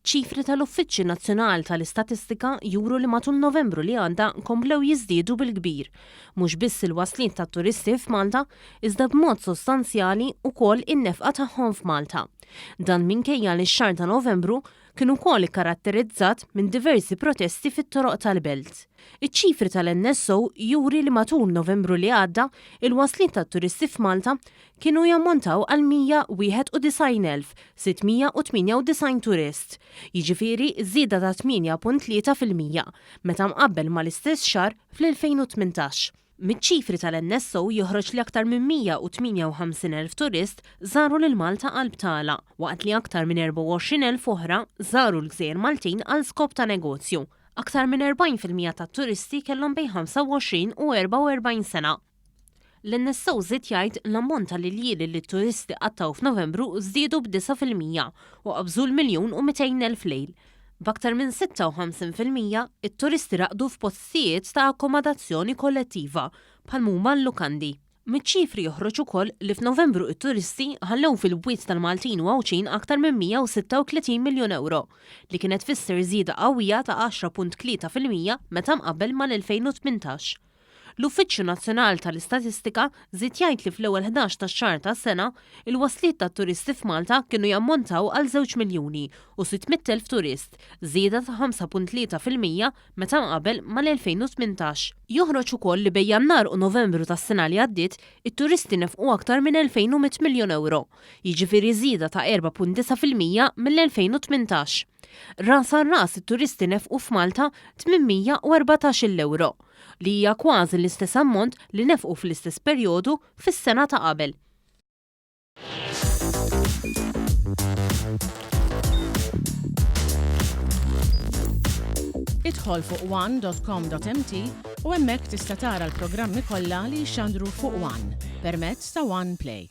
Iċ-ċifri tal-Uffiċċju Nazzjonal tal-Istatistika juru li matul Novembru li għadda komplew jiżdiedu bil-kbir, mhux biss il-wasliet tat-turisti f'Malta, iżda b'mod sostanzjali wkoll in-nefqa tagħhom f'Malta. Dan minkejja li x-xahar ta' Novembru kien ukoll ikkaratterizzat minn diversi protesti fit-toroq tal-belt. Iċ-ċifri tal-NSO juri li matul Novembru li għadda, il-wasliet tat-turisti f'Malta kienu jammontaw għal 191,698 turist, jiġifieri żieda ta' 8.3% meta mqabbel mal-istess xahar fl-2018. Miċ-ċifri tal-NSO joħroġ li aktar minn 158,000 turist żaru lil Malta għal btala, waqt li aktar minn 24,000 oħra żaru l-gżejjer Maltin għal skop ta' negozju. Aktar minn 40% tat-turisti kellhom bejn 25 u 44 sena. L-NSO żied jgħid l-ammont tal-iljieli li t-turisti qattgħu f'Novembru żdiedu b'9% u qabżu l-miljun u 200,000 lejl. B'aktar minn 56% it-turisti raqdu f'postijiet ta' akkomodazzjoni kollettiva, bħal m'huma l-lukandi. Miċ-ċifri joħroġ ukoll li f'Novembru t-turisti ħallew fil-bwiet tal-Maltin u Għawdxin aktar minn 136 miljun ewro, li kienet tfisser żieda qawwija ta' 10.3% meta mqabbel mal-2018. L-Uffiċċju Nazzjonal tal-Istatistika żied jgħid li fl-ewwel 11 ta' xahar tas-sena, il-wasliet tat-turisti f'Malta kienu jammontaw għal żewġ miljuni u 600,000 turist, żieda ta' 5.3% meta mqabbel mal-2018. Joħroġ ukoll li bejn Jannar u Novembru tas-sena li għaddiet, it-turisti nefqu aktar minn 2,100 miljun ewro, jiġifieri żieda ta' 4.9% mill-2018. Ras għal ras it-turisti nefqu f'Malta 814-il ewro. li hija kważi l-istess ammont li nefqu fl-istess perjodu fis-sena ta' qabel. Idħol fuq one.com.mt u hemmhekk tista' tara l-programmi kollha li jixxandru fuq One permezz ta' One Play.